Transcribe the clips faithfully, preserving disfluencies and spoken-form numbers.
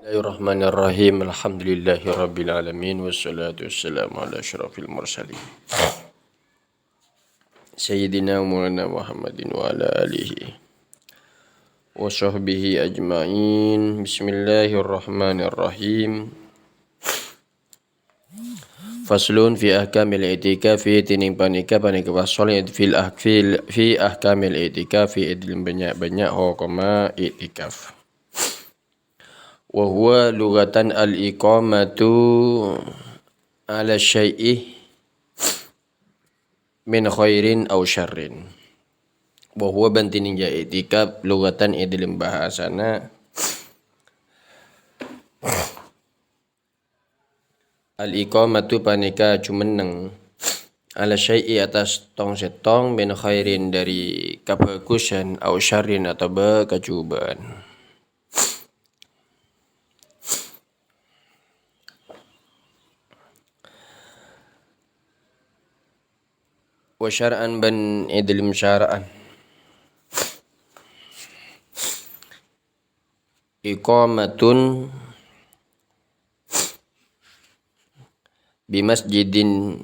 Bismillahirrahmanirrahim. Alhamdulillahirabbil alamin. Wassalatu wassalamu ala asyrafil mursalin. Sayyidina Maulana Muhammadin wa ala alihi wa sahbihi ajma'in. Bismillahirrahmanirrahim. Faslun fi ahkamil i'tikafi, dhinèng panèka, panèka fasal fil ah-, fil, fi ahkamil i'tikafi, è dhâlem bânnya'-bânnya' hokomma i'tikaf. Wa huwa lughatan al-iqamatu ala syai'i min khairin aw syarrin. Wa huwa bân dhinèng ya i'tikaf lughatan è dhâlem bhâsana al-iqamatu panèka jumenneng ala syai'i attas tong-sèttong min khairin dhâri kabhâghusân aw syarrin otabâ kajhubâ'ân. Wa syar'an bân è dhâlem syara'an. Iqamatun bi masjidin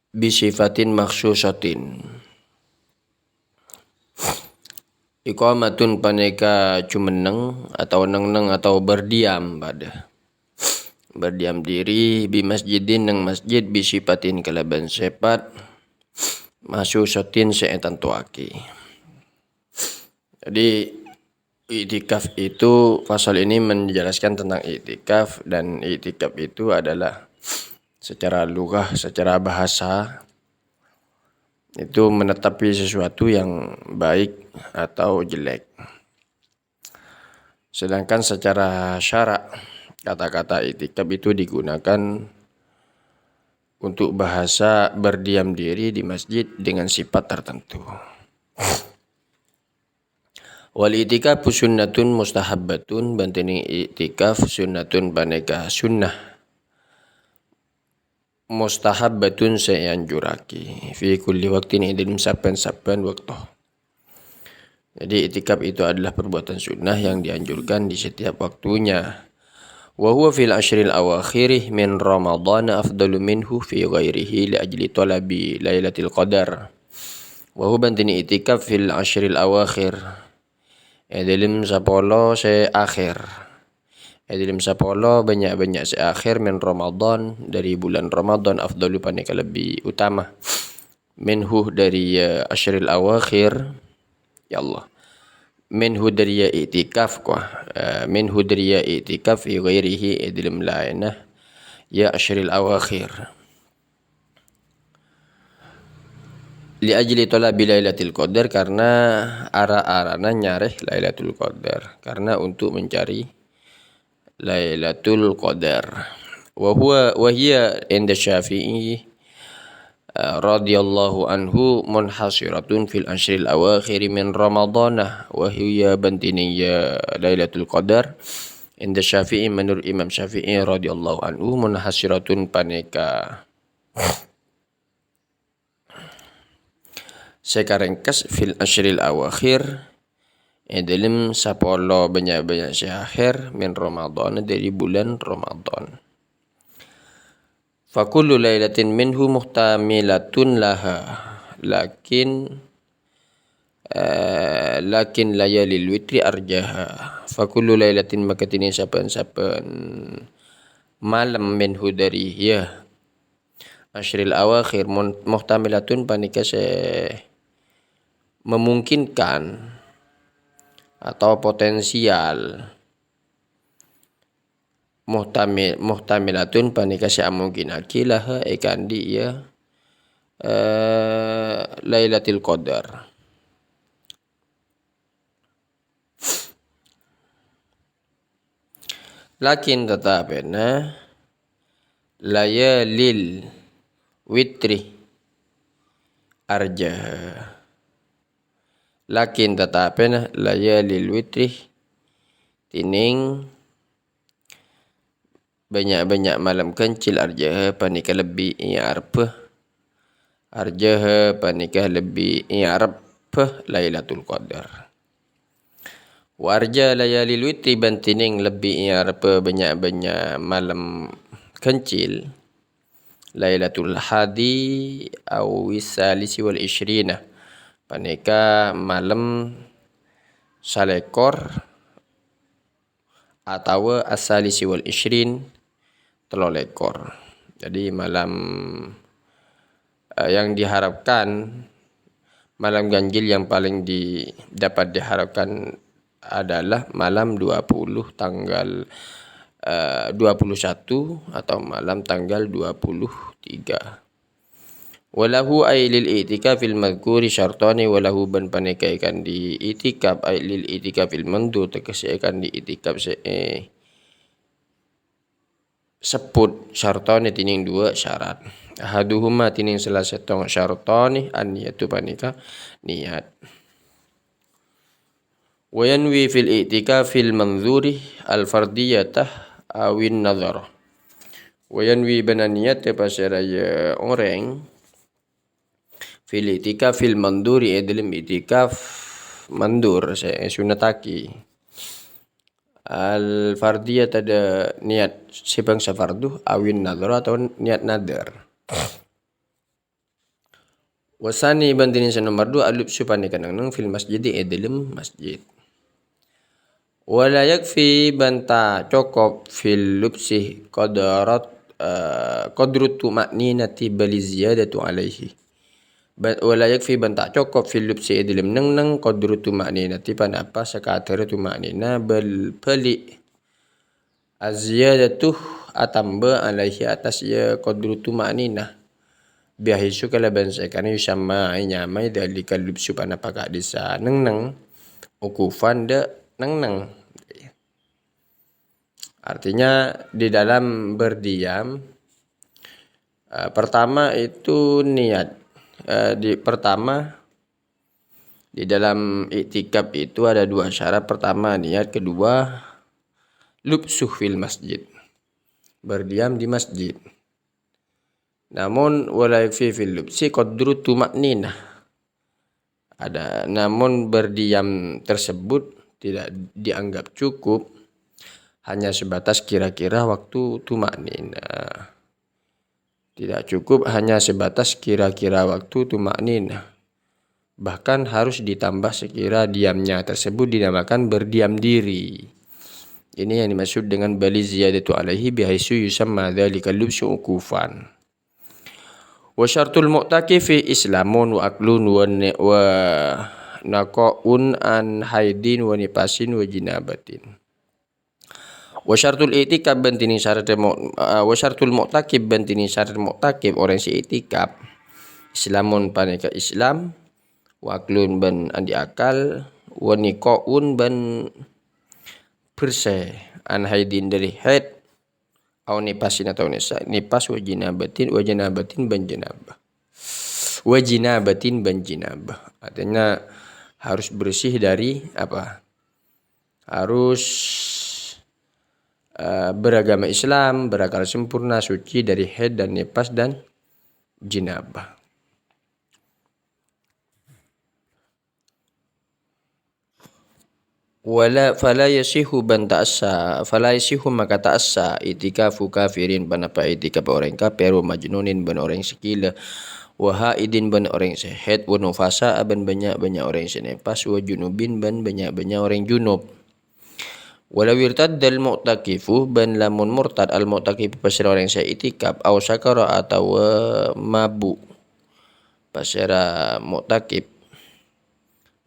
bi sifatin makhsusatin. Iqamatun panèka jumenneng atau neng-neng atau berdiam padâ. Berdiam diri bi masjidin neng masjid bi sifatin kalabân sèpat makhsusatin sè ètantowaghi. Jadi, i'tikaf itu, fasal ini menjelaskan tentang i'tikaf, dan i'tikaf itu adalah secara lughah, secara bahasa, itu menetapi sesuatu yang baik atau jelek. Sedangkan secara syara', kata-kata i'tikaf itu digunakan untuk bahasa berdiam diri di masjid dengan sifat tertentu. Wal i'tikafu sunnatun mustahabbatun, bân dhinèng i'tikaf sunnatun panèka sunnah mustahabbatun sè èanjurraghi fi kulli waqtin, è dhâlem sabbhân-sabbhân bâkto. Jadi, i'tikaf itu adalah perbuatan sunnah yang dianjurkan di setiap waktunya. Wa huwa fil asyril awakhiri min Ramadhan afdalu minhu fi ghairihi li ajli talabi Lailatul Qadar. Wa huwa bân dhinèng i'tikaf fil asyril awakhir. È dhâlem sapolo sè akhir. È dhâlem sapolo bânnya'-bânnya' sè akhir min Ramadhan, dhâri bulân Ramadhan, afdalu panèka lebbi utama. Minhu dhâri ya asyril awakhir. Ya Allah. Minhu dhâri ya i'tikaf, kwa. Eh, minhu dhâri ya i'tikaf fi ghairihi, è dhâlem laènna ya asyril awakhir. Li ajli talabi Lailatul Qadar, karena ara-arana nyarè Lailatul Qadar, karena untuk mencari Lailatul Qadar. Wa huwa, wa hiya inda Syafi'i, eh, radhiyallahu anhu munhasiratun fil asyril awakhiri min Ramadhana. Wa hiya bân dhinèng ya Lailatul Qadar inda Syafi'i, menurut Imam Syafi'i radhiyallahu anhu, munhasiratun panèka sè karèngkes fil asyril awakhir, è dhâlem sapolo bânnya'-bânnya' sè akhir min Ramadhan, dhâri bulân Ramadhan. Fa kullu lailatin minhu muhtamilatun laha, lakin, eh, lakin layalil witri arjaha. Fa kullu lailatin, maka dhinèng sabbhân-sabbhân malem minhu dhâri, ya, asyril awakhir mun-, muhtamilatun panèka sè memungkinkan atau potensial. Muhtami-, muhtamilatun panèka sè amungkinaghi laha èkaandi', ya, eh, Lailatul Qadar. Lakin tatapèna layalil witri arjaha. Lakin tatapèna layalil witri dhinèng bânnya'-bânnya' malem ghânjhâl arjaha panèka lebbi èarebbhâ. Arjaha panèka lebbi èarebbhâ Lailatul Qadar. Wa arja layalil witri, bân dhinèng lebbi èarebbhâ bânnya'-bânnya' malem ghancil. Lailatul hadi awis salisi wal isyrina. Panèka malem salèkor atawa as-salisi wal isyrin, tello lèkor. Jadi malam, eh, yang diharapkan, malam ganjil yang paling di-, dapat diharapkan adalah malam dua puluh tanggal, eh, dua puluh satu atau malam tanggal dua puluh tiga. Walahu ay lil i'tikafil madhkuri syartani, walahu bân panèka èkandi i'tikaf, ay lil i'tikafil mandhur, tegghessè èkandi i'tikaf sè, eh, sebbhut syartani dhinèng duwâ' syarat. Ahaduhuma dhinèng sala sèttong syartani an-niyatu panèka niyat. Wa yanwi fil i'tikafil mandhuri al-fardiyata awin nadhara. Wa yanwi bân aniyat pasèra ya orèng fil i'tikafil mandhuri è dhâlem i'tikaf mandhur sè èsunnattaghi. Al-fardiyata, niyat sè bângsa fardu, awin nadhara atawa niyat nadhar. Wasani bân dhinèng sè nomer duwâ', al-lubsu panèka neng-neng fil masjidi è dhâlem masjid. Wala yakfi bân ta' cokop fil lubsi qadrat, eh, qadru tuma'ninati bali ziyadatu alaihi. Ba-, wala yakfi bân ta' cokop fil lubsi è dhâlem neng-neng qadru tuma'ninati panapa sakadhâr tuma'nina bal-, bali Az-ziyadatu atamba alaihi atas ya qadru tuma'ninah. Bihaisu kalabân saèkana yusamma nyamaè dzalikal lubsu panapa ka'dissa neng-neng ukufan dâ' neng-neng. Artinya di dalam berdiam, eh, pertama itu niat. Eh, di, pertama Di dalam iktikaf itu ada dua syarat. Pertama, niat. Kedua, lubsuh fil masjid. Berdiam di masjid. Namun, wala yakfi fil lubsi qadru tuma'ninah. Ada, namun berdiam tersebut tidak dianggap cukup, hanya sebatas kira-kira waktu tuma'ninah. Tidak cukup hanya sebatas kira-kira waktu tuma'ninah. Bahkan harus ditambah sekira diamnya tersebut dinamakan berdiam diri. Ini yang dimaksud dengan bali ziyadatu alaihi bihaitsu yusamma dzalika lubsu ukufan. Wa syartul mu'takifi islamun wa aklun wa ni-, wa naqa'un an haidin wa nipasin wa jinabatin. Wa syartul i'tikaf bân dhinèng syarat mu-, eh, wa syartul mu'takif bân dhinèng syarat mu'takif orèng sè i'tikaf. Islamun panèka Islam, wa aklun bân andi' akal, wa niqa'un bân bersè, an haidin dâri haid, au nipasin atau nisa-, nipas, wa jinabatin, wa jinabatin bân jinabah. Wa jinabatin bân jinabah. Artinya harus bersih dari apa? Harus, eh, beragama Islam, berakal sempurna, suci dari haid dan nifas dan jinabah. Wala, fala yasihu bân ta'assa, fala yasihu maka ta'assa, i'tikafu kafirin, panapa i'tikaf orèng kafir, wa majnunin bân orèng sè gila, wa haidin bân orèng sè haid, wa nufasa'a bân bânnya'-bânnya' orèng sè nifas, wa junubin bân bânnya'-bânnya' orèng junub. Walau irtaddal mu'takifu, bân lamon murtad al-mu'takifu pasèra orèng sè i'tikaf, au sakara atawa mabu'. Pasèra mu'takif,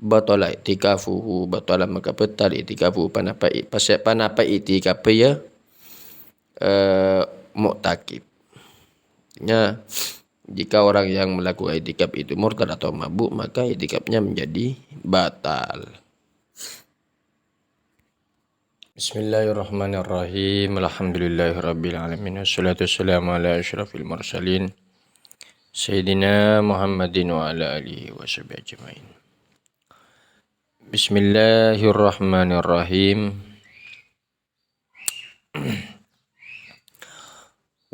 batala i'tikafuhu, batala maka batal i'tikafuhu, panapa i-, pasè-, panapa i'tikafè ya, eh, mu'takif. Ya, jika orang yang melakukan i'tikaf itu murtad atau mabuk, maka i'tikafnya menjadi batal. Bismillahirrahmanirrahim. Alhamdulillahirabbil alamin. Wassalatu wassalamu ala asyrafil mursalin, Sayyidina Muhammadin wa ala alihi wa sahbihi ajma'in. Bismillahirrahmanirrahim.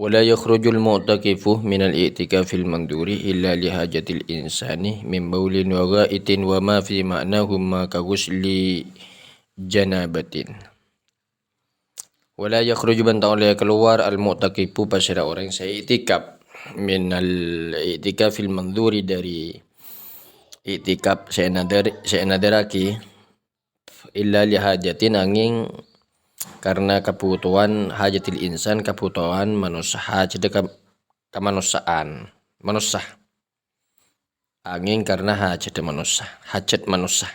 Wala yakhrujul mu'takifu minal i'tikafil mandhuri illa li hajatil insani min baulin wa gha'itin wa ma fi ma'nahuma ka ghusli janabatin. Wala yakhruju ban ta' ollè kalowar al-mu'takifu pasèra orèng sè i'tikaf minal i'tikafil mandhuri dâri i'tikaf sè nadhar-, sè nadhârraghi illa li hajatin angèng karena kabhutowan hajatil insan kabhutowan manossa hajat ka-, kamanossaan manossa. Angèng karena hajat manossa, hajat manossa.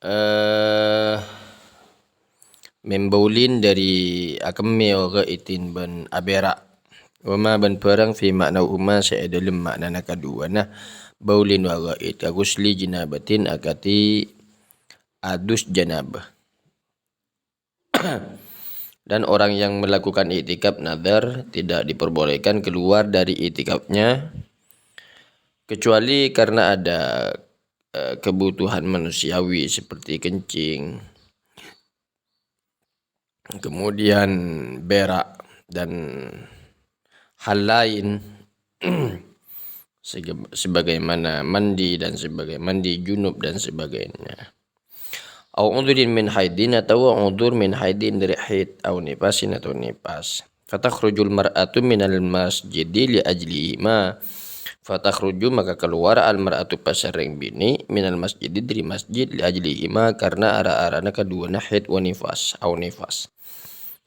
Eh, min baulin dâri akemmè wa gha'itin ban abèra'. Wa ma ban bhârâng fi ma'nahuma sè è dâlem ma'nana kaduwâna baulin wa gha'it ka ghusli janabatin akadhi adus janabah. Dan orang yang melakukan i'tikaf nadhar tidak diperbolehkan keluar dari i'tikafnya kecuali karena ada, eh, kebutuhan manusiawi seperti kencing, kemudian berak, dan hal lain sege-, sebagaimana mandi dan sebagai-, mandi junub dan sebagainya. Au udhrin min haidin, atawa udhur min haidin dâri haid, au nifasin, atau nifas. Fatakhrujul mar'atu minal masjidi li ajlihima. Fatakhruju, maka kalowar, al mar'atu pasèra binè', minal masjidi dâri masjid, li ajlihima karena ra-arana kaduwâna haid wa nifas, au nifas.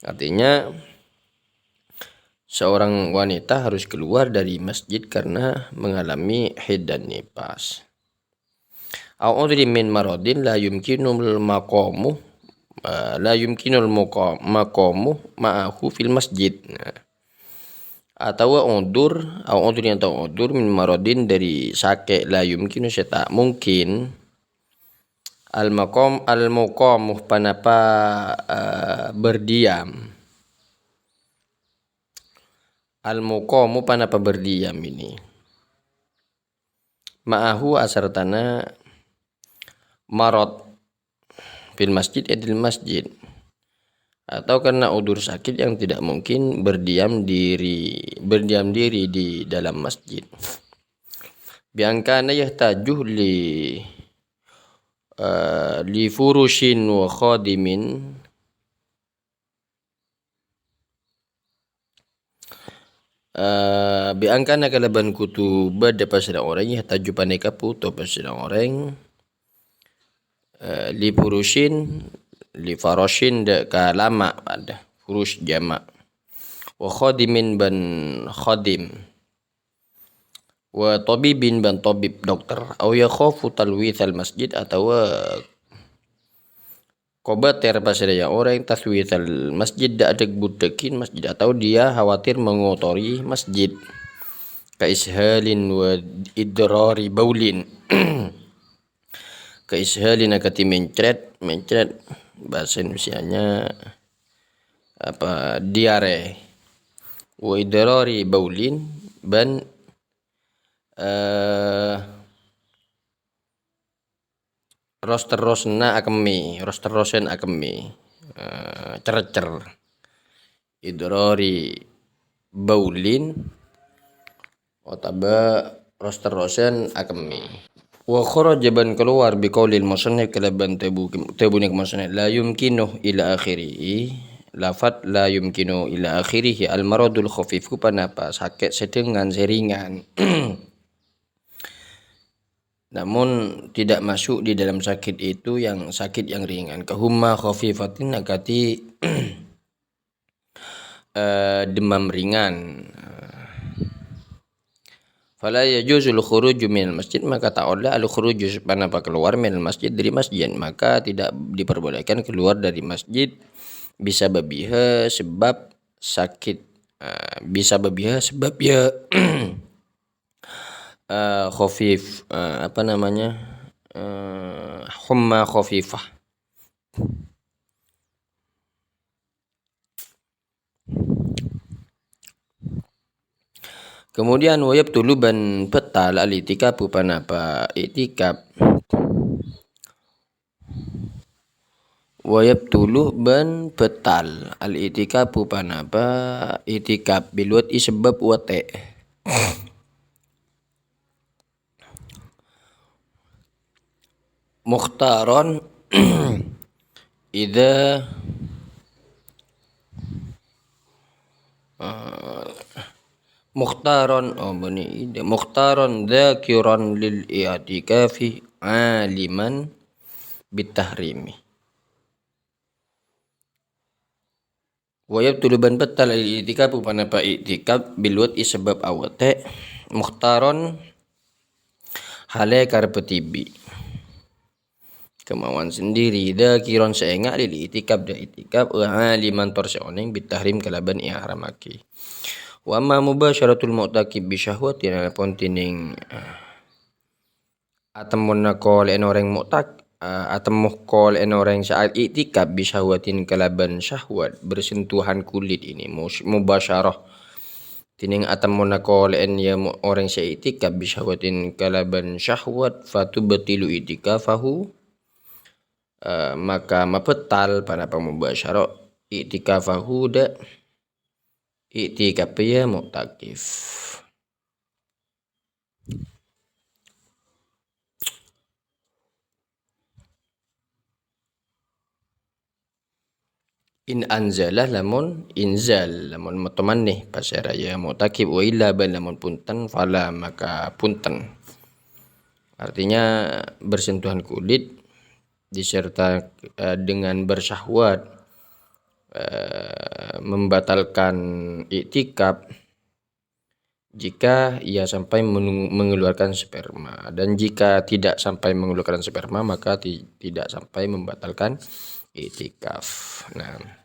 Artinya, seorang wanita harus keluar dari masjid karena mengalami haid dan nifas. Au udhrin min maradin la yumkinul maqamu, eh, la yumkinul muqa-, maqamu ma'ahu fil masjid. Nah. Atawa udhur, au udhrin atawa udhur min maradin dâri sakè' la yumkinu sè ta' mungkin al maqam, al muqamu panapa, eh, berdiam. Al muqamu panapa berdiam ini. Ma'ahu asartana marad fil masjid, eh, dâlem masjid. Atau karena udhur sakit yang tidak mungkin berdiam diri, berdiam diri di dalam masjid. Bi an kana yahtaju li, eh, li furushin wa khadimin. Eh, bi an kana kalabân kodhu bâdâ pasèra orèng, yahtaju panèka bhuto pasèra orèng, eh, li furushin, li farashin dâ' ka lama' padâ, furus jama'. Wa khadimin bân khadim. Wa tabibin bân tabib, dokter. Au yakhafu talwithal masjid, atawa kobâtèr pasèra orèng talwithal masjid, dâ'-, dâk-, budâkin masjid, atau dia khawatir mengotori masjid. Ka ishalin wa idrari baulin. Ka ishalin akadhi mencret, mencret bahasa Indonesianya apa, diare. Wa idrari baulin bân, eh, ros-terrosna akemmè, ros-terrosan akemmè, eh, cercer. Idrari baulin otabâ ros-terrosan akemmè. Wa kharaja bân kalowar bi qaulil musannif kalabân tebhu-, tebhuna musannif, la yumkinu ila akhirih. Lafat la yumkinu ila akhirih al maradul khafif ku panapa? Sakè' sè dengan, sè ringan. Namun tidak masuk di dalam sakit itu yang sakit yang ringan. Kahumma khafifatin akadhi, eh, demam ringan. Fala yajuzul khuruju minal masjid, maka ta' ollè al khuruju panapa kalowar minal masjid dâri masjid, maka tidak diperbolehkan keluar dari masjid bisababiha sebab sakit, eh, bisababiha sebab ya, eh, khafif, eh, apa namanya, eh, humma khafifah. Kemudian wa yabtulu bân batal al-i'tikafu panapa i'tikaf. Wa yabtulu bân batal al-i'tikafu panapa i'tikaf bil wad'i sebab wate'. Mukhtaron Idza, eh, mukhtaron, oh, bani ide. Mukhtaron dzakiran lil i'tikafi aliman bitahrimi. Wa yabtulu ban batal al-i'tikaf, ponapa i'tikaf, bil wad'i sabab awate', mukhtaron hale karebbhâ dhibi'. Kemauan sendiri, dzakiran sè enga' lil i'tikaf, dâ' i'tikaf, wa aliman tor sè oneng bitahrim kalabân èharamaghi. Wa amma mubasyaratul mu'takif bi syahwatin, adapun dhinèng, eh, atemmona kolè'en orèng mu'tak-, eh, atemmo kolè'en orèng sè al-i'tikaf bi syahwatin kalabân syahwat, bersentuhan kulit ini, mus-, mubasyarah. Dhinèng atemmona kolè'en ya mu-, orèng sè i'tikaf bi syahwatin kalabân syahwat, fatubtilu i'tikafahu, eh, maka mabhâtal ponapa mubasyarah i'tikafahu dâ' i'tikaf ya mu'takif. In anzala, lamun inzal, lamun mètto manè, pasèra ya mu'takif, wa illa ban lamun bhunten, fala maka bhunten. Artinya bersentuhan kulit diserta, eh, dengan bersyahwat, eh, membatalkan i'tikaf jika ia sampai menung-, mengeluarkan sperma. Dan jika tidak sampai mengeluarkan sperma, maka ti-, tidak sampai membatalkan i'tikaf. Nah,